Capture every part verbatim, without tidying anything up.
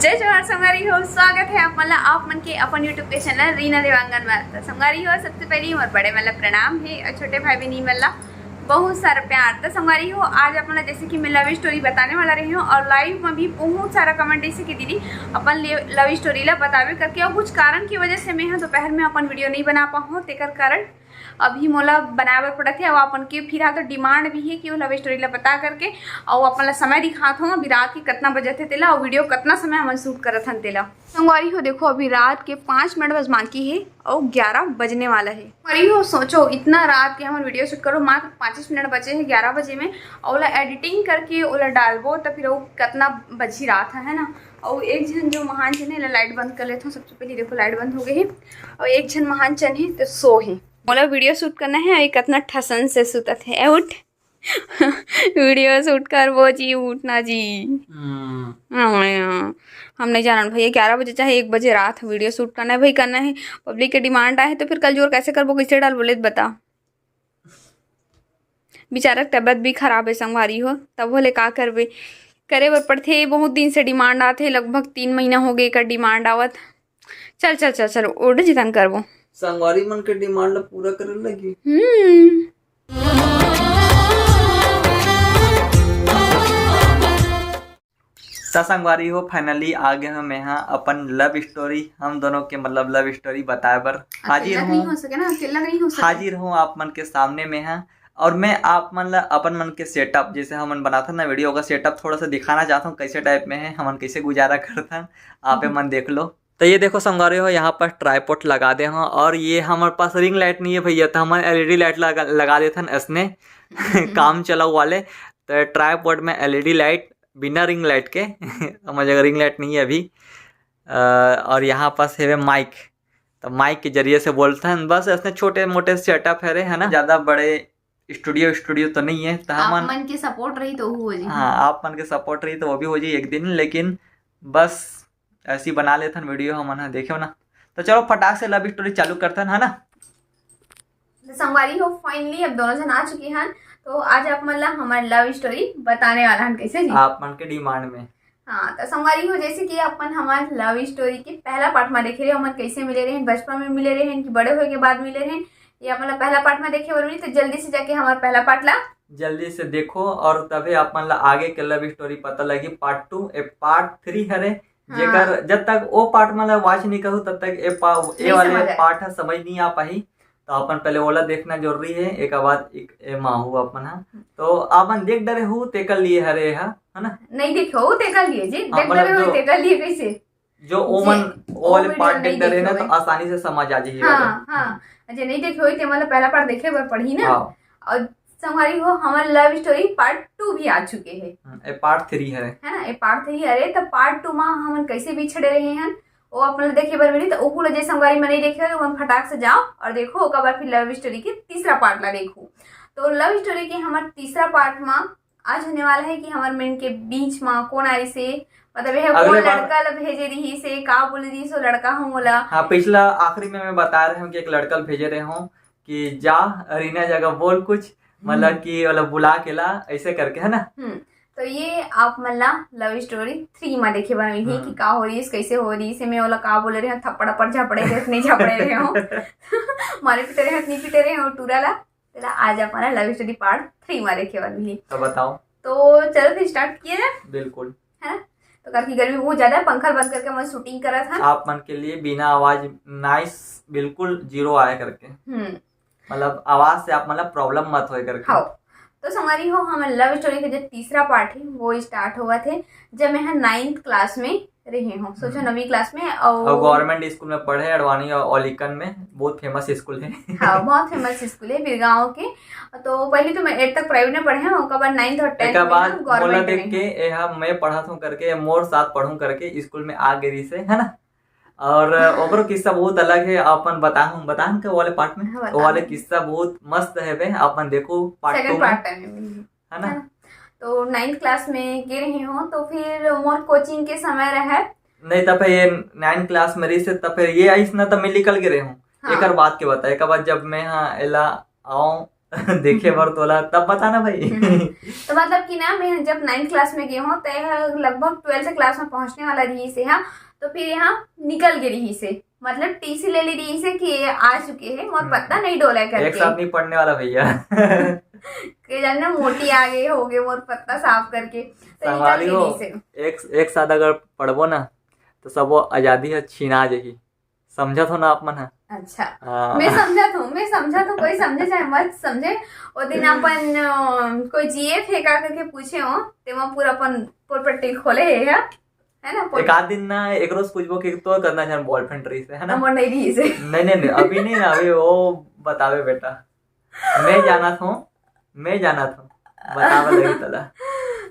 जय जोहार संगवारी हो, स्वागत है आप मन ला आप मन के अपन YouTube के चैनल रीना देवांगन में। तो संगवारी हो, सबसे पहले मोर बड़े मन ला प्रणाम है और छोटे भाई बहनी मन ला बहुत सारा प्यार। तो संगवारी हो, आज आप मन ला जैसे कि मैं लव स्टोरी बताने वाला रही हूँ और लाइव में भी बहुत सारा कमेंट ऐसे कि दीदी अपन लव स्टोरी ला बतावे करके, और कुछ कारण की वजह से मैं यहाँ दोपहर में अपन वीडियो नहीं बना पाऊँ, तेकर कारण अभी मोला बनाए बर पड़त हे। और अपन के फिलहाल तो डिमांड भी है कि वो लव स्टोरी ला बता करके, और अपन ला समय दिखात हूँ अभी रात के कितना बजत है तेला, और वीडियो कितना समय हमन शूट करत हन तेला। संगवारी हो, देखो, अभी रात के पाँच मिनट बस बाकी है और ग्यारह बजने वाला है। संगवारी हो, सोचो, इतना रात के हमन वीडियो शूट करो, मात्र पाँच मिनट बचे हैं ग्यारह बजे में, और ओला एडिटिंग करके ओला डालबो तो फिर वो कितना बजी रात है, है ना। और एक झन जो महान झन है, लाइट बंद कर लेता हूँ सबसे पहले। देखो, लाइट बंद हो गई है। और एक झन महान झन है तो सो है। मोला वीडियो शूट करना है, ये कितना ठसन से सुतत है। ए, उठ। वीडियो शूट करबो जी, उठना जी। हम्म। हाँ, हाँ। हम नहीं जानन भैया, ग्यारह बजे चाहे एक बजे रात वीडियो शूट करना है भाई, करना है। पब्लिक के डिमांड आए तो फिर कल जोर कैसे करबो, कैसे डालबो, ले बता। बेचारा के तबीयत भी खराब है संगवारी हो, तब होले का करबे, करे बर पड़थे। बहुत दिन से डिमांड आथे, लगभग तीन महीना हो गए एकर डिमांड आवत। चल, चल, चल, चल, उठ जितन करबो। संगवारी मन के डिमांड ला पूरा करे लगी। हम्म। त संगवारी हो, finally आ गए हूँ मैं यहाँ अपन लव स्टोरी, हम दोनों के मतलब लव स्टोरी बताए बर हाजिर अकेला हूँ। नहीं हो सके ना, अकेला नहीं हो सके। हाजिर हूँ आप मन के सामने में यहाँ, और मैं आप मन ला अपन मन के सेटअप, जैसे हमन बनाथन ना वीडियो का सेटअप, थोड़ा सा दिखाना चाहता हूँ, कैसे टाइप में है, हमन कैसे गुजारा करथन, आप हम्म। मन देख लो। तो ये देखो संगवारी हो, यहाँ पर ट्राइपॉड लगा दे हूँ, और ये हमारे पास रिंग लाइट नहीं है भैया, तो हमन एलईडी लाइट लगा, लगा देथन ऐसने काम चलाऊ वाले। तो ट्राइपॉड में एलईडी लाइट बिना रिंग लाइट के, समझ, अगर रिंग लाइट नहीं है अभी। अ, और यहाँ पास है माइक, तो माइक के जरिए से बोलथन। बस ऐसने छोटे मोटे सेटअप है रे, है ना, ज्यादा बड़े स्टूडियो, स्टूडियो तो नहीं है। तो आप हमन मन के सपोर्ट रही तो हो जी। हाँ, आप मन के सपोर्ट रही तो वो भी हो जाई एक दिन, लेकिन बस ऐसी बना लेथन वीडियो हमन ह, देखे ना। तो चलो फटाक से लव स्टोरी चालू करथन, है ना। तो संगवारी हो, finally अब दोनों जन आ चुके हैं, तो आज आप मन ला हमार लव स्टोरी बताने वाला हन, कैसे जी? आप मन के डिमांड में। हाँ, तो संगवारी हो, जैसे कि अपन हमार लव स्टोरी के पहला पार्ट में देखे रहे, हमन कैसे मिले रहे, बचपन में मिले रहे कि बड़े होए के बाद मिले रहे, ये अपन ला पहला पार्ट में देखे बर मिली। तो जल्दी से जाके हमार पहला पार्ट ला जल्दी से देखो, और तभे आप मन ला आगे के लव स्टोरी पता लगी। पार्ट टू, ए पार्ट थ्री हरे, हाँ। जेकर जब तक ओ पार्ट मन ला वॉच नहीं करू, तब तक ए पा-, ए नहीं वाले समझ आए। पार्ट ह समझ नहीं आ पाही। तो अपन पहले ओला देखना जरूरी है, एक बाद एक ए माहू अपन ह। हम्म। तो अपन देख डरे हूँ, तेकर लिए हरे हा, है ना? नहीं देखे हो, तेकर लिए जी, हाँ, देख मतलब डरे हो, जो तेकर लिए कैसे? जो ओ जे मन, ओ ओ वाले वीडियो पार्ट नहीं देख डरे देखे ना, तो होए। आसानी से समझ आ जाही हाँ, वाले। हाँ। जे नहीं देखे होई, ते मन ला पहला पार्ट देखे बर पड़ही ना। हाँ। और संगवारी हो, हमर लव स्टोरी पार्ट टू भी आ चुके हैं। हम्म, ए पार्ट थ्री हरे। है ना, ए पार्ट थ्री हरे, तो पार्ट टू में हमन कैसे बिछड़े रहे हैं, वो अपन ला देखे बर मिली। तो ओहू ला जे संगवारी मन नहीं देखे हो, ओमन फटाक से जाओ और देखो, ओकर बाद फिर लव स्टोरी के तीसरा पार्ट ला देखो। तो लव स्टोरी के हमर तीसरा पार्ट में आज होने वाला है कि हमर मन के बीच में कौन आई से, मतलब, ये अगले कौन बार लड़का ला भेजे रही से, का बोले रही सो लड़का हम बोला। हाँ, पिछला आखिरी में मैं बता रहे हूँ कि एक लड़का ला भेजे रहे हूँ कि जा रीना जगह बोल कुछ, मतलब हम्म। कि वाला बुला के ला, ऐसे करके, है ना? हम्म। तो ये आप मन ला लव स्टोरी थ्री में देखे बर मिलही हम्म। कि का हो रही है, कैसे हो रही है, मैं वाला का बोले रहे हूँ, थप्पड़ पर झपड़े रहे, नहीं झपड़े रहे हो, मारे पीटे रहे हो, नहीं पीटे रहे हो, टूरा ला। तेला आज अपन लव स्टोरी पार्ट थ्री में देखे बर मिलही। तो बताओ। तो चलो फिर स्टार्ट किए जाए। बिल्कुल। है ना? तो काबर कि गर्मी बहुत ज्यादा है, पंखा बंद करके मैं शूटिंग करत हन। आप मन के लिए बिना आवाज नॉइस बिल्कुल जीरो आया करके। हम्म। मतलब आवाज से आप मतलब प्रॉब्लम मत होए करके। हाँ। तो संगवारी हो, हमर लव स्टोरी के जो तीसरा पार्ट है वो स्टार्ट हुआ थे जब मैं नाइन्थ क्लास में रहे हूँ, सोचो हम्म। नवीं क्लास में। और और गवर्नमेंट स्कूल में पढ़े, अडवाणी और ओलिकन में, बहुत फेमस स्कूल है। हाँ, बहुत फेमस स्कूल है बिरगांव के। तो पहले तो मैं एट तक प्राइवेट में पढ़े हूँ, ओकर बाद नाइन्थ और टेंथ एक में बाद हम गवर्नमेंट बोला देख में के, हूँ। ए हम मैं पढ़त हूँ करके, मोर साथ पढ़ूँ करके स्कूल में आ गई से, है ना। और ओकरो किस्सा बहुत अलग है, अपन बताहूँ, बताहूँ के वाले पार्ट में, हाँ, वो वाले बताओ। किस्सा बहुत मस्त है बे, अपन देखो पार्ट टू सेकंड में, पार्ट टाइम में। है ना? है ना? तो नाइन्थ क्लास में गे रहे हूँ, तो फिर मोर कोचिंग के समय रहे। नहीं, तब ये नाइन्थ क्लास में रही से, तब फिर ये आइस ना, तब मैं निकल के रहे हूँ। हाँ। एकर बात के बता, एक बार जब मैं हाँ एला आऊँ, देखे बर तोला, तब बताना भाई। तो मतलब कि ना, मैं जब नाइन्थ क्लास में गे हूँ, तो यह लगभग ट्वेल्थ क्लास में पहुंचने वाला रहिस हे, हाँ, तो फिर यहाँ निकल गे रहिस हे, मतलब टीसी ले ले रहिस हे कि ये आ चुके हैं, मोर हम्म। पत्ता नहीं डोला है एक करके। साथ नहीं पढ़ने वाला भैया। के जाने मोटी आ गई होगे मोर पत्ता साफ करके, तो निकल संगवारी गे हो, रहिस हे। एक, एक साथ अगर पढ़बो ना, तो सबो आजादी ह छीना जाही। समझत हो ना आप मन ह? अच्छा। हाँ। मैं समझत हूँ, मैं समझत हूँ, कोई समझे चाहे मत समझे। वो दिन अपन, अ, कोई जीएफ है का करके पूछे हो, तेमा पूरा अपन पोरपट्टी खोले है, है ना? पोर- एक आध दिन ना एक रोज पूछबो कि तो करना चाहे बॉयफ्रेंड रहिस हे, है ना? हमर नहीं रहिस हे। नहीं, नहीं, नहीं, अभी नहीं ना, अभी वो बतावे बेटा। मैं जानत हूँ, मैं जानत हूँ, बतावे लगी तोला।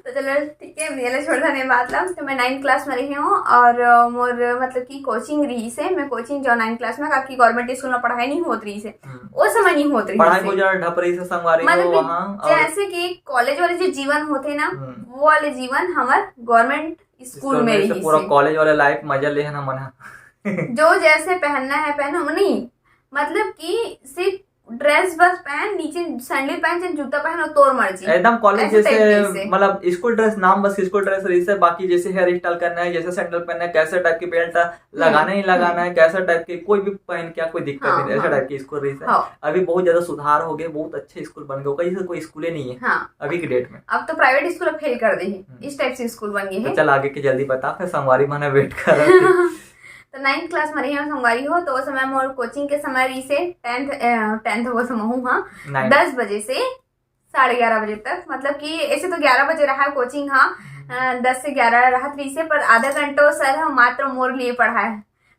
तो चलो ठीक है, ये ले छोड़ देने बात ला। तो मैं नाइन्थ क्लास में रही हूँ और, अ, मोर मतलब कि कोचिंग रहिस हे, मैं कोचिंग जाऊँ नाइन्थ क्लास में, काकि गवर्नमेंट स्कूल में पढ़ाई नहीं होत रहिस हे, हम्म। वो समय नहीं होत रहिस पढ़ाई हे। बहुत ज्यादा ढप रहिस हे संगवारी मतलब हो कि वहाँ, और जैसे कि कॉलेज वाले जो जीवन होते ना, हम्म। वो वाले जीवन हमर गवर्नमेंट स्कूल स्कूल में में से रहिस पूरा हे। कॉलेज वाले लाइफ मजा ले हे ना मन ह। जो जैसे पहनना है पहनो, नहीं, मतलब कि सिर्फ ड्रेस बस पहन, नीचे सैंडल पहन, चाहे जूता पहन, वो तोर मर्जी। एकदम कॉलेज ऐसे जैसे, टाइप के से। मतलब स्कूल ड्रेस, नाम बस स्कूल ड्रेस रहिस हे, बाकी जैसे हेयर स्टाइल करना है, जैसे सैंडल पहनना है, कैसे टाइप की बेल्ट लगाना हम्म, ही लगाना हम्म। है, कैसे टाइप की कोई भी पहन के कोई दिक्कत हाँ, नहीं, ऐसे हाँ। टाइप की स्कूल रहिस हे। हाँ। अभी बहुत ज्यादा सुधार हो गए, बहुत अच्छे स्कूल बन गए, कहीं से कोई स्कूल ही नहीं है हाँ। अभी की डेट में। अब तो प्राइवेट स्कूल फेल कर दे हे, हम्म। इस टाइप से स्कूल बन गए तो हैं। चल आगे की जल्दी बता, फिर संगवारी मन वेट कर। तो नाइन्थ क्लास में रही हूँ संगवारी हो, तो उस समय मोर कोचिंग के समय रहिस हे टेंथ, अ, टेंथ वो समय हूँ, हाँ, नाइन्थ। दस बजे से साढ़े ग्यारह बजे तक, मतलब कि ऐसे तो ग्यारह बजे रहा कोचिंग, हाँ, अ, दस से ग्यारह रहत रहिस हे, पर आधा घंटा वो सर ह मात्र मोर लिए पढ़ाए।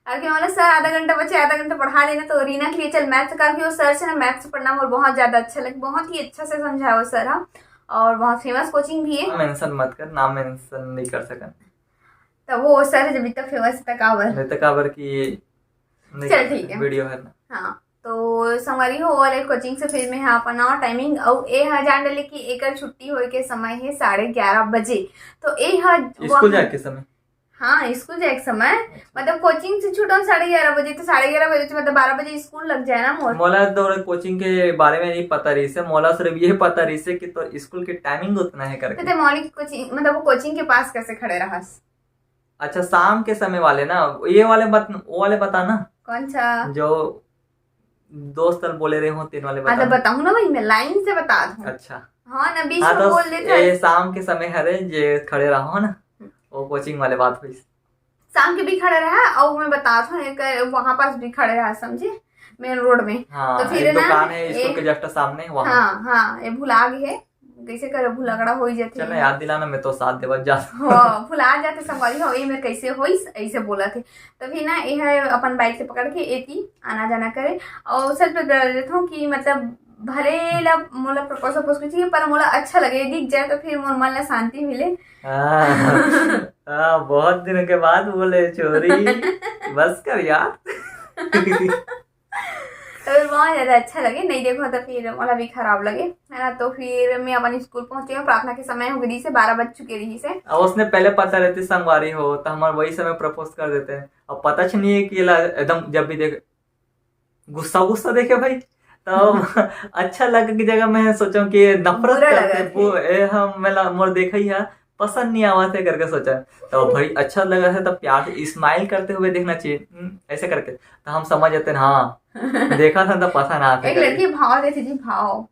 अगर मतलब सर आधा घंटा बचे, आधा घंटा पढ़ा देना, तो रीना के लिए चल मैथ्स कर दियो। सर से ना मैथ्स पढ़ना मोर बहुत ज्यादा अच्छा लगे, बहुत ही अच्छा से समझाए वो सर ह, और बहुत फेमस कोचिंग भी है। मेंशन मत कर, नाम मेंशन नहीं कर सकन। तो वो सर जब इतना फेमस है, तो काबर? नहीं तो काबर कि नहीं चल, कर ठीक सकन, है। वीडियो है ना। हाँ, तो संगवारी हो, वाले कोचिंग से फिर मैं यहाँ अपन नवा टाइमिंग, अउ ए ह जान डले कि एकर छुट्टी होए के समय है साढ़े ग्यारह बजे। तो ए ह स्कूल वहाँ जाए के समय? हाँ, स्कूल जाए के समय। अच्छा। मतलब कोचिंग से छूटो साढ़े ग्यारह बजे, तो साढ़े ग्यारह बजे से मतलब बारह बजे स्कूल लग जाए ना मोर। मोला तो कोचिंग के बारे में नहीं पता रहिस हे, मोला सिर्फ ये पता रहिस हे कि तो स्कूल के टाइमिंग उतना है करके। तो ते मॉर्निंग कोचिंग, मतलब वो कोचिंग के पास कैसे खड़े रहस? अच्छा, शाम के समय वाले ना, ये वाले बत-, वो वाले बता ना। कौन सा? जो दोस्त ल बोले रहे हो, तेन वाले हाँ, तो बता। बताऊँ ना भाई, मैं लाइन से बता दूँ। अच्छा। हाँ ना, बीच हाँ, में तो बोल देते ये हैं। शाम के समय हरे जे खड़े रहो ना, हम्म। वो कोचिंग वाले बात हुई। शाम के भी खड़े रहा, और मैं बता दूँ, एक वहाँ पास भी खड़े रहा, समझे, मेन रोड में। हाँ, तो फिर एक ना, दुकान है स्कूल एक के जस्ट सामने, वहाँ। हाँ, हाँ, ये भुला गए है, कैसे करे भुलगड़ा हो ही जाते चल ना, हैं। याद दिलाना, मैं तो साथ देवत जा। हाँ, भुला जाते संगवारी हो, ये मेरे कैसे होइस, ऐसे बोला थे। तभी ना, ये है अपन बाइक से पकड़ के एती आना जाना करे। और सच में बता देता हूँ कि मतलब भले ला मोला प्रपोज वपोज कुछ नहीं, पर मोला अच्छा लगे, दिख जाए तो फिर मोर मन ला शांति मिले। हाँ, हाँ, बहुत दिन के बाद बोले छोरी, बस कर यार। तो फिर बहुत ज्यादा अच्छा लगे, नहीं देखो तो फिर मोला भी खराब लगे, है ना। तो फिर मैं अपन स्कूल पहुंची हूँ, प्रार्थना के समय हो गई से बारह बज चुके रही से। अब उसने पहले पता रहती संगवारी हो, तो हमारे वही समय प्रपोज कर देते हैं। अब पता च नहीं है कि ला एकदम जब भी देख गुस्सा गुस्सा देखे भाई, तो अच्छा लगे की जगह मैं सोचूं कि नफरत बुरा करते, लगा वो, ए, हम, मैं ला-, मोर देखा ही है, पसंद नहीं आवा थे करके सोचा। तो भाई अच्छा लगा है तो प्यार से स्माइल करते हुए देखना चाहिए, हम्म, ऐसे करके तो हम समझ जाते हैं, हाँ, देखा था तो पसंद आते एक करके। लड़की भाव देती थी, भाव।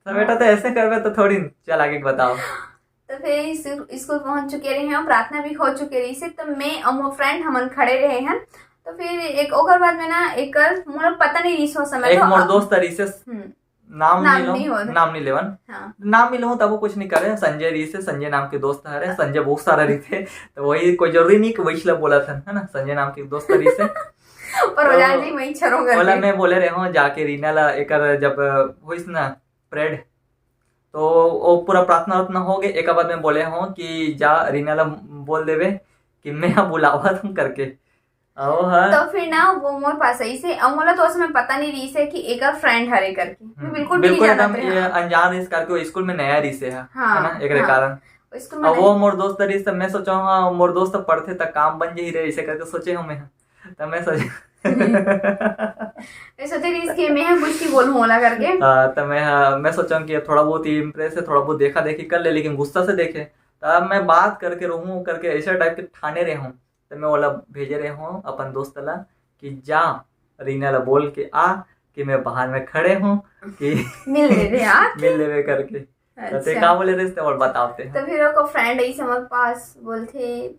तो बेटा, तो ऐसे करबे तो थोड़ी। चल, आगे बताओ। तो फिर स्कू-, स्कूल पहुंच चुके रहे हैं, प्रार्थना भी हो चुके रही से, तो मैं और वो फ्रेंड हमन खड़े रहे हैं। तो फिर एक ओकर बाद में ना, एक मोला पता नहीं रही सो समय एक तो मोर अब दोस्त रही से, हम्म। नाम नाम नहीं लो, नहीं हो। नाम नहीं लेवन। हाँ। नाम नहीं लो, तब वो कुछ नहीं करे। संजय रही से, संजय नाम के दोस्त हरे, संजय बहुत सारा रही थे, तो वही कोई जरूरी नहीं कि वही ला बोला था, है ना, संजय नाम के दोस्त रही से। पर तो वजह नहीं, वही छरो करके। बोला, मैं बोले रहे हूँ जाके रीना ला, एकर जब होइस ना परेड, तो वो पूरा प्रार्थना उतना हो गए, एक बाद में बोले हो कि जा रीना ला बोल देवे कि मैं बुलावा तुम करके। ओ हाँ। तो फिर ना वो मोर पास आई से, अब मोला तो उसमें पता नहीं रही से कि एकर फ्रेंड हरे करके, मैं हम्म, बिल्कुल भी नहीं बिल्कुल जानत एकदम रहे ये हाँ। अनजान इस करके वो स्कूल में नया रही से है, हाँ, है ना, एक हाँ। कारण। स्कूल में अब वो नहीं। मोर दोस्त रही से, मैं सोचा हूँ, हाँ, मोर दोस्त पढ़ते तक काम बन जाही रे, ऐसे करके सोचे हूँ मैं। तो मैं सोचा मैं सोचे रहिस कि मैं ह कुछ नहीं बोलूं ओला करके। हाँ, तो मैं, हाँ, मैं सोचा कि थोड़ा बहुत ही इम्प्रेस है, थोड़ा बहुत देखा देखी कर ले, लेकिन गुस्सा से देखे। तब मैं बात करके रहूं करके ऐसा टाइप के ठाने रहे हूँ, तो मैं ओला भेजे रहे हूँ अपन दोस्त ला कि जा रीना ला बोल के आ कि मैं बाहर में खड़े हूँ कि मिल लेवे आ मिल लेवे करके। तो ते अच्छा। का बोले रहिस ते और बताते हैं। तो फिर ओकर फ्रेंड आई से हमारे पास बोलथे,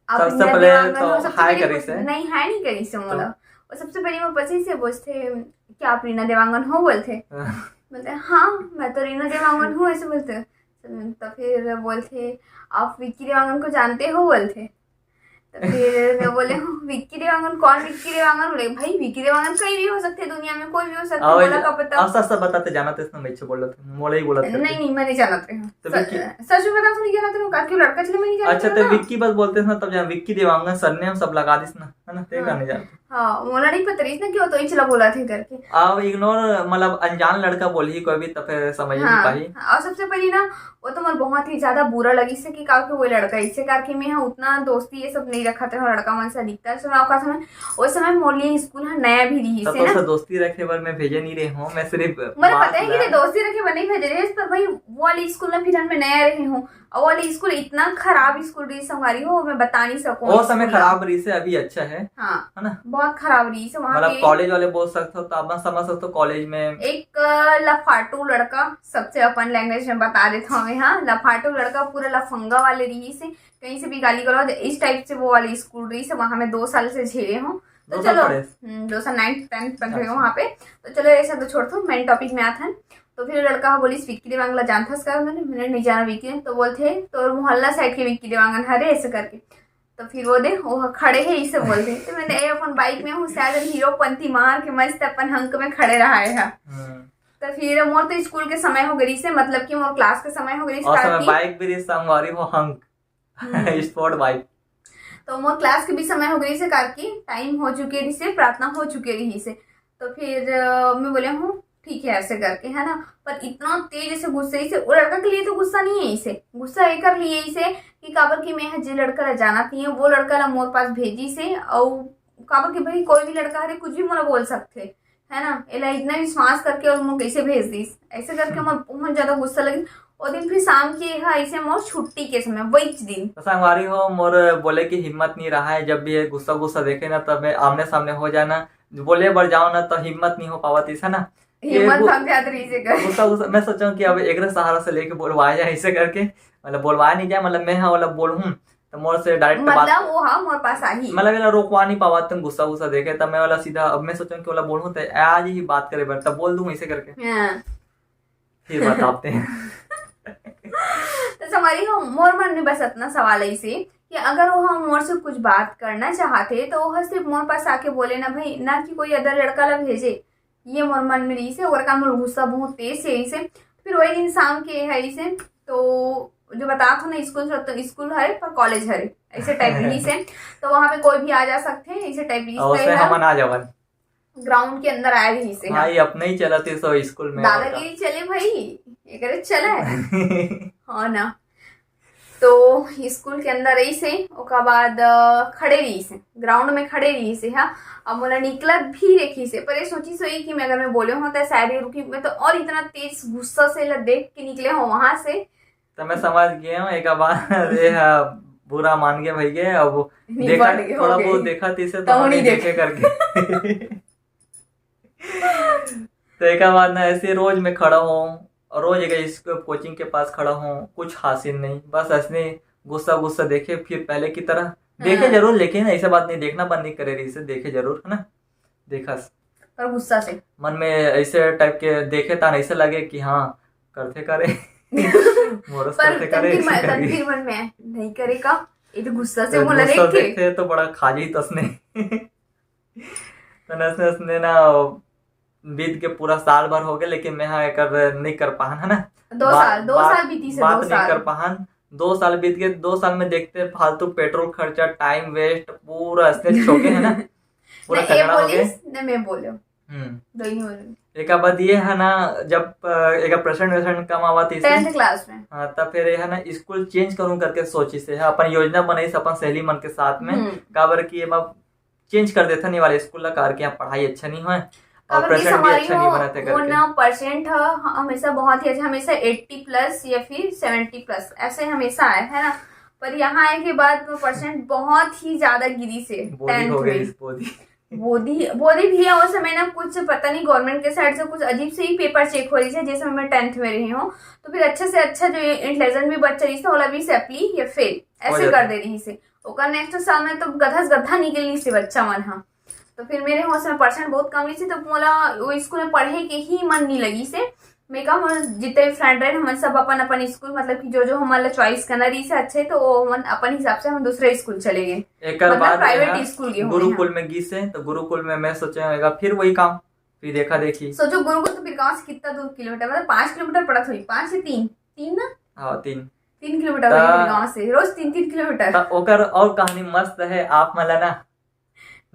आप सबसे रीना पहले देवांगन तो हो, सबसे हाय पहले करिस है। नहीं, हाय नहीं करिस है मोला। वो सबसे पहले वो पसी से बोलथे कि आप रीना देवांगन हो बोलथे। बोलते हाँ, मैं तो रीना देवांगन हूँ, ऐसे बोलते। तो फिर बोलथे आप विक्की देवांगन को जानते हो बोलथे। तो फिर मैं बोले हूँ विक्की देवांगन कौन? विक्की देवांगन बोले भाई विक्की देवांगन कहीं भी हो सकते हैं दुनिया में, कोई भी हो सकते हैं, और बोला का पता। आप सच सच बताते जाना तो इसमें मैं बोल रहा था, मोला ही बोला था। नहीं नहीं, मैं नहीं जानते हूँ। तो सच विक्की- सच में बताओ, नहीं जानते हूँ, काकी लड़का चले मैं नहीं जानते अच्छा, हूँ तो ना। विक्की बस बोलते हैं ना, तब जहाँ विक्की देवांगन सरनेम सब लगा दिस ना, है ना, ते हाँ। का नहीं जानते। हाँ, मोला नहीं पता रहिस ना कि वो तो इचला बोला थे करके। अब इग्नोर, मतलब अनजान लड़का बोलही कोई भी, तो फिर समझ नहीं हाँ, पाही। हाँ, और सबसे पहली ना वो तो मोर बहुत ही ज्यादा बुरा लगिस है कि काबर के वो लड़का इसे करके मैं हाँ उतना दोस्ती ये सब नहीं रखा था लड़का मन से अधिकतर समय। ओकर समय, उस समय मोर लिए स्कूल हाँ नया भी रहिस तब है तो ना। उसे दोस्ती रखे बर मैं भेजे नहीं रहे हूँ, मैं सिर्फ मोला बात पता है कि ला- ये दोस्ती रखे बर नहीं भेजे रहिस, पर भाई वो वाली स्कूल में फिर मैं नया रही हूँ और वो वाली स्कूल इतना खराब स्कूल रहिस संगवारी हो, मैं बता नहीं सकूँ वो उस समय स्कूल ला। खराब रहिस है, अभी अच्छा है, हाँ, है ना? बहुत खराब रहिस है वहाँ मतलब के। कॉलेज वाले बोल सकते हो, तो आप समझ सकते हो कॉलेज में एक अ, लफाटू लड़का, सबसे अपन लैंग्वेज में बता देता हूँ मैं, हाँ, लफाटू लड़का पूरा लफंगा वाले रहिस है, कहीं से भी गाली गलौज, इस टाइप से वो वाली स्कूल रहिस है, वहाँ मैं दो साल से झेले हूँ। तो दो साल चलो, पढ़े? हम्म, दो साल नाइन्थ टेंथ तक रहे अच्छा। वहाँ पे। तो चलो ऐसा तो छोड़ दो, मेन टॉपिक में आथन। तो फिर लड़का बोलिस विक्की देवांगन ला जानथस का? मैंने मैंने नहीं जाना विक्की। तो बोलथे तोर मोहल्ला साइड के विक्की देवांगन हरे ऐसे करके। तो फिर वो दे वो खड़े है इसे बोलते, तो मैंने ए अपन बाइक में हूँ शायद हीरो पंथी मार के मस्त अपन हंक में खड़े रहा है। हम्म। तो फिर मोर तो स्कूल के समय हो गई से, मतलब कि मोर क्लास के समय हो गई और समय से। बाइक भी रही संगवारी हो, हंक हम्म। Sport bike. तो मोर क्लास के भी समय हो गई से, कार की टाइम हो चुके रही से, प्रार्थना हो चुके रही से। तो फिर अ, मैं बोले हूँ ठीक है ऐसे करके, है ना। पर इतना तेज ऐसे गुस्से से, वो लड़का के लिए तो गुस्सा नहीं है इसे, गुस्सा एकर लिए इसे कि काबर कि मैं जे लड़का ला जाना थी वो लड़का ला मोर पास भेजी से। और काबर कि भाई कोई भी लड़का हरे कुछ भी मोला बोल सकते, है ना। एला इतना विश्वास करके और मोर कैसे भेज दिस ऐसे करके मोर बहुत ज्यादा गुस्सा लगी। वो दिन फिर शाम के हा ऐसे मोर छुट्टी के समय वही दिन। तो संगवारी हो, मोर बोले की हिम्मत नहीं रहा है, जब भी ये गुस्सा गुस्सा देखे ना तब मैं आमने सामने हो जाना, बोले बर जाओ ना तो हिम्मत नहीं हो पावत इस, है ना। ये हिम्मत गु- भाग जात रही से कर। गुस्सा गुस्सा मैं सोचा कि अब एक सहारा से लेके बोलवाया जाए इसे करके, मतलब बोलवाया नहीं जाए, मतलब मैं हाँ वाला बोलूँ तो मोर से डायरेक्ट बात, मतलब वो हा मोर पास आही। मतलब एला रोकवा नहीं पावा तुम गुस्सा गुस्सा देखे, तब मैं वाला सीधा अब मैं सोचा कि वाला बोलूँ तो आज ही बात करे बर तब बोल दूँ इसे करके। हाँ। फिर बताते हैं। तो संगवारी हो, मोर मन में बस इतना सवाल है इसे कि अगर वो हम मोर से कुछ बात करना चाहते तो वो सिर्फ मोर पास आके बोले ना भाई, ना कि कोई अदर लड़का ला भेजे। ये मोर मन में रही से, और का मोर गुस्सा बहुत तेज से रही से। फिर वही दिन शाम के है इसे, तो जो बता था ना स्कूल से, तो स्कूल हरे पर कॉलेज हरे ऐसे टाइप रही से। तो वहाँ पे कोई भी आ जा सकते हैं ऐसे टाइप रही और उसमें से। हम आ जावन। ग्राउंड के अंदर आया रही से। हाँ, ये अपने ही चलत है सो स्कूल में और का। दादागिरी चले भाई, ये करे चला है। हाँ ना। तो स्कूल के अंदर रही से, ओकर बाद अ, खड़े रही से, ग्राउंड में खड़े रही से। हाँ, अब मोला निकलत भी देखी से, पर ये सोची सोई कि मैं अगर मैं बोले होता शायद ये रुकी, मैं तो और इतना तेज गुस्सा से ला देख के निकले हो वहां से। तो मैं समझ गया हूँ, एक बार ये हा बुरा मान के भाई गए, अब नहीं देखा बढ़ गए, हो थोड़ा गए। बहुत देखा तीसे तो तो हम नहीं नहीं देखे। देखे करके। तो एक बार ना ऐसे रोज मैं खड़ा हूँ और रोज एक इस कोचिंग के पास खड़ा हूँ, कुछ हासिल नहीं, बस ऐसे गुस्सा गुस्सा देखे फिर पहले की तरह देखे हाँ। जरूर, लेकिन ऐसे बात नहीं देखना बंद नहीं करे रही से, देखे जरूर, है ना। देखा पर गुस्सा से। मन में ऐसे टाइप के देखे तान ऐसे लगे कि हाँ करते करे मोरस पर करते करे तनवीर ऐसे मन, करके। तनवीर मन में नहीं करे का, ये तो गुस्सा से तो बोला गुस्सा देखे। देखते तो बड़ा खा जाई तसने। तो नसने उसने ना बीत के पूरा साल भर हो गए, लेकिन मैं हाँ एकर नहीं कर पाहन, है ना। दो बात- साल, दो बात- साल बीती से, बात दो नहीं साल। कर पाहन। दो साल बीत गए, दो साल में देखते फालतू पेट्रोल खर्चा, टाइम वेस्ट, पूरा ऐसे छोके है ना, पूरा नहीं, ये झगड़ा हो गए। बोलिस, नहीं मैं बोलो, हम्म। दो ही बोलो। एक बाद ये है ना, जब अ, एक परसेंट वसेंट कम आवा थी टेंथ क्लास में। हाँ, तब फिर ये है ना स्कूल चेंज करूँ करके सोची से है, अपन योजना बनाई से अपन सहेली मन के साथ में, हम्म। काबर कि ये बात चेंज कर देथन ये वाले स्कूल ला, कार के यहाँ पढ़ाई अच्छा नहीं होय और परसेंट भी अच्छा नहीं बनत हे करके। परसेंट ह हमेशा बहुत ही अच्छा, हमेशा एट्टी प्लस या फिर सेवेंटी प्लस ऐसे हमेशा आए है ना। पर यहाँ आए के बाद वो परसेंट बहुत ही ज्यादा गिरी से बोधी हो गई। बोधी बोधी भी है। उस समय ना कुछ पता नहीं गवर्नमेंट के साइड से कुछ अजीब से ही पेपर चेक हो रही है। जिस समय मैं टेंथ में रही हूँ तो फिर अच्छे से अच्छा जो इंटेलिजेंट भी बच्चा रही था ओला भी सप्ली या फेल ऐसे कर दे रही से। ओकर नेक्स्ट साल में तो गधा से गधा निकल रही से बच्चा मन हा। तो फिर मेरे वहाँ से परसेंट बहुत कम रही से, तो मोला वो स्कूल में पढ़े के ही मन नहीं लगी से। मैं कहा मोर जितने भी फ्रेंड रहे हमन सब अपन अपन स्कूल मतलब कि जो जो हमन ला चॉइस करना रही से अच्छे, तो वो हमन अपन हिसाब से हम दूसरे स्कूल चले गए। एकर मतलब बाद प्राइवेट यहाँ स्कूल गए गुरुकुल में गिस है तो गुरुकुल में मैं सोचे होगा फिर वही काम, फिर देखा देखी। सोचो गुरुकुल तो फिर गाँव से कितना दूर किलोमीटर, मतलब पाँच किलोमीटर पड़त होई, पाँच से तीन, तीन ना हाँ तीन तीन किलोमीटर ता- होई गाँव से, रोज तीन तीन किलोमीटर। त ओकर और कहानी मस्त है, आप मन ला ना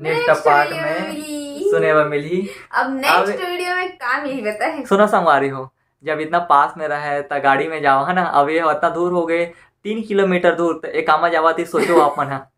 नेक्स्ट Next पार्ट video में मिली। सुने बर मिलही। अब नेक्स्ट अब- वीडियो में का मिली बताए। सुना संगवारी हो, जब इतना पास में रहा है त गाड़ी में जाओ है ना, अब ये इतना दूर हो गए तीन किलोमीटर दूर, त एक कामा जावा ती सोचो आप मन हा।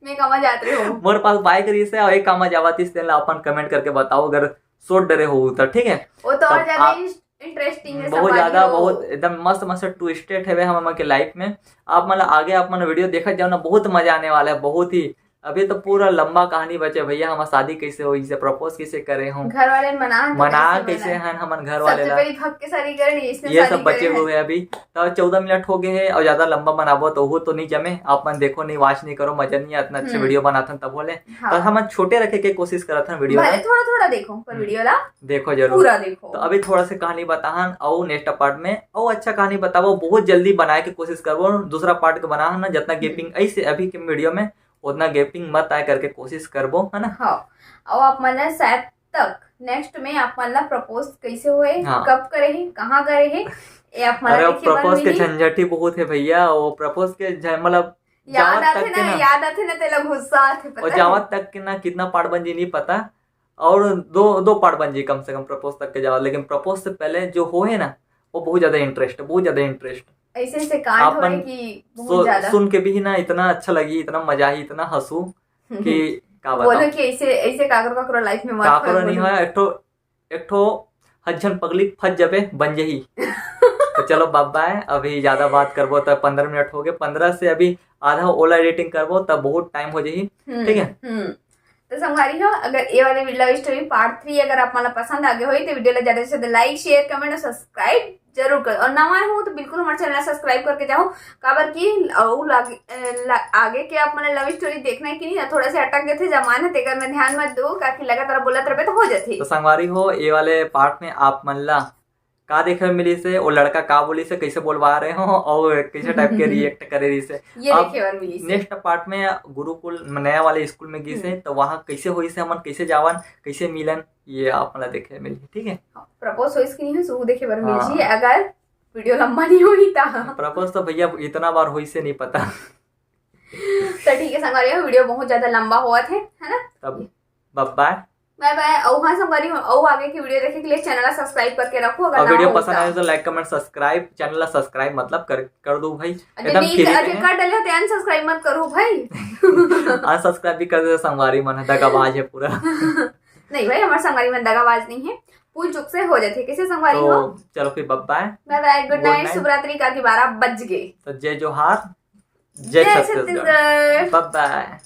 मैं कामा जात रहे हो। मोर पास बाइक रही से और एक कामा जावा ती तेन ला अपन कमेंट करके बताओ अगर सोच डरे हो तो, ठीक है। वो तो और तब ज्यादा आप- इंटरेस्टिंग है बहुत सब ज्यादा वाली हो। बहुत एकदम मस्त मस्त ट्विस्टेड है हम मन के लाइफ में। आप मन ला आगे आप मन वीडियो देखत जाओ ना, बहुत मजा आने वाला है, बहुत ही। अभी तो पूरा लंबा कहानी बचे भैया, हम शादी कैसे होई से, प्रपोज कैसे करे हूँ, घर वाले मना तो मना कैसे कैसे मना? हन हमन घर वाले सबसे ला, पहले भक्के शादी करे नहीं, इसने ये शादी सब बचे करे हुए हैं अभी। तो चौदह मिनट हो गए हैं और ज्यादा लंबा बनाबो तो वो तो नहीं जमे, आप मन देखो नहीं, वॉच नहीं करो, मजा नहीं आता, अच्छे हम्म। वीडियो बनाथन तब बोले। हाँ। तो हम छोटे रखे के कोशिश करत हन वीडियो भले ला। थोड़ा थोड़ा देखो पर हम्म। वीडियो ला देखो जरूर। पूरा देखो। तो अभी थोड़ा सा कहानी बताहन और नेक्स्ट पार्ट में और अच्छा कहानी बताबो, बहुत जल्दी बनाए के कोशिश करबो। दूसरा पार्ट के बनाहन ना, जितना गैपिंग ऐसे अभी के वीडियो में उतना गैपिंग मत आए करके कोशिश करबो, है ना। हाँ। और आप मन ला शायद तक नेक्स्ट में आप मन ला प्रपोज कैसे हुए, हाँ। कब करे है, कहाँ करे है, ये आप मन ला अरे देखे बर प्रपोज के मिली। झंझट ही बहुत है भैया, वो प्रपोज के झ- मतलब याद जावत आथे तक के ना, ना। याद आथे ना, तेला गुस्सा आथे और पता है। जावत तक के ना कितना पार्ट बन जी नहीं पता, और दो दो पार्ट बन जी कम से कम प्रपोज तक के जावत, लेकिन प्रपोज से पहले जो हो है ना वो बहुत ज्यादा इंटरेस्ट, बहुत ज्यादा इंटरेस्ट। ऐसे ऐसे कांड आप होए मन कि बहुत सो, ज्यादा। सुन के भी ना इतना अच्छा लगी, इतना मजा ही, इतना हंसू कि का बोलो बताऊं। कि ऐसे ऐसे काकरो काकरो लाइफ में मत काकरो होए नहीं बोलो। होय, एक ठो एक ठो हज्जन पगली फंस जबे बन जही। तो चलो बाय बाय, अभी ज्यादा बात करबो तो पंद्रह मिनट हो गए, पंद्रह से अभी आधा ओला एडिटिंग करबो तब बहुत टाइम हो जही। हम्म, ठीक है। हम्म। तो संगवारी हो, अगर ये वाले लव स्टोरी पार्ट थ्री अगर आप मन ला पसंद आ गए होई तो वीडियो ला ज्यादा से ज्यादा लाइक, शेयर, कमेंट और सब्सक्राइब जरूर करो। और नवा हो तो बिल्कुल हमारे चैनल सब्सक्राइब करके जाओ, काबर कि अउ लागे- अ, ला- आगे के आप मन लव स्टोरी देखना है कि नहीं ना, थोड़ा से अटक गए थे जमाने, तेकर में ध्यान मत दो, काकि लगातार बोलत रहबे तो हो जाथे। तो संगवारी हो, ये वाले पार्ट में आप मन ला का देखे मिली से, वो लड़का का बोली से, कैसे बोलवा रहे हो और कैसे टाइप के रिएक्ट करे रही से। ये अब देखे बर मिली से। नेक्स्ट पार्ट में गुरुकुल नया वाले स्कूल में गिस है, तो वहाँ कैसे होई से, हमन कैसे जावन, कैसे मिलन, ये आप मन ला देखे मिली, ठीक है। प्रपोज होइस कि नहीं होइस, वो देखे बर मिल हाँ। जी, अगर वीडियो लंबा नहीं होई ता। प्रपोज तो भैया इतना बार होई से नहीं पता। तो ठीक है संगवारी, वीडियो बहुत ज्यादा लंबा हुआ थे, है ना। तब बाय बाय। बाय बाय। और हाँ संगवारी, और आगे की वीडियो देखे के लिए चैनल सब्सक्राइब करके रखो अगर और ना वीडियो हो पसंद तो। आए तो लाइक, कमेंट, सब्सक्राइब, चैनल ला सब्सक्राइब मतलब कर कर दो भाई, अरे एकदम नहीं, फ्री अरे में। कर डले हो तो अनसब्सक्राइब मत करो भाई। अनसब्सक्राइब भी कर दे संगवारी मन, दगाबाज है पूरा। नहीं भाई, हमारे संगवारी मन दगाबाज नहीं है, भूल चूक से हो जाते। कैसे संगवारी हो? तो चलो फिर बाय बाय। बाय बाय, गुड Good नाइट, night। शुभ रात्रि, काकि बारह बज गए। तो जय जोहार, जय छत्तीसगढ़, बाय बाय।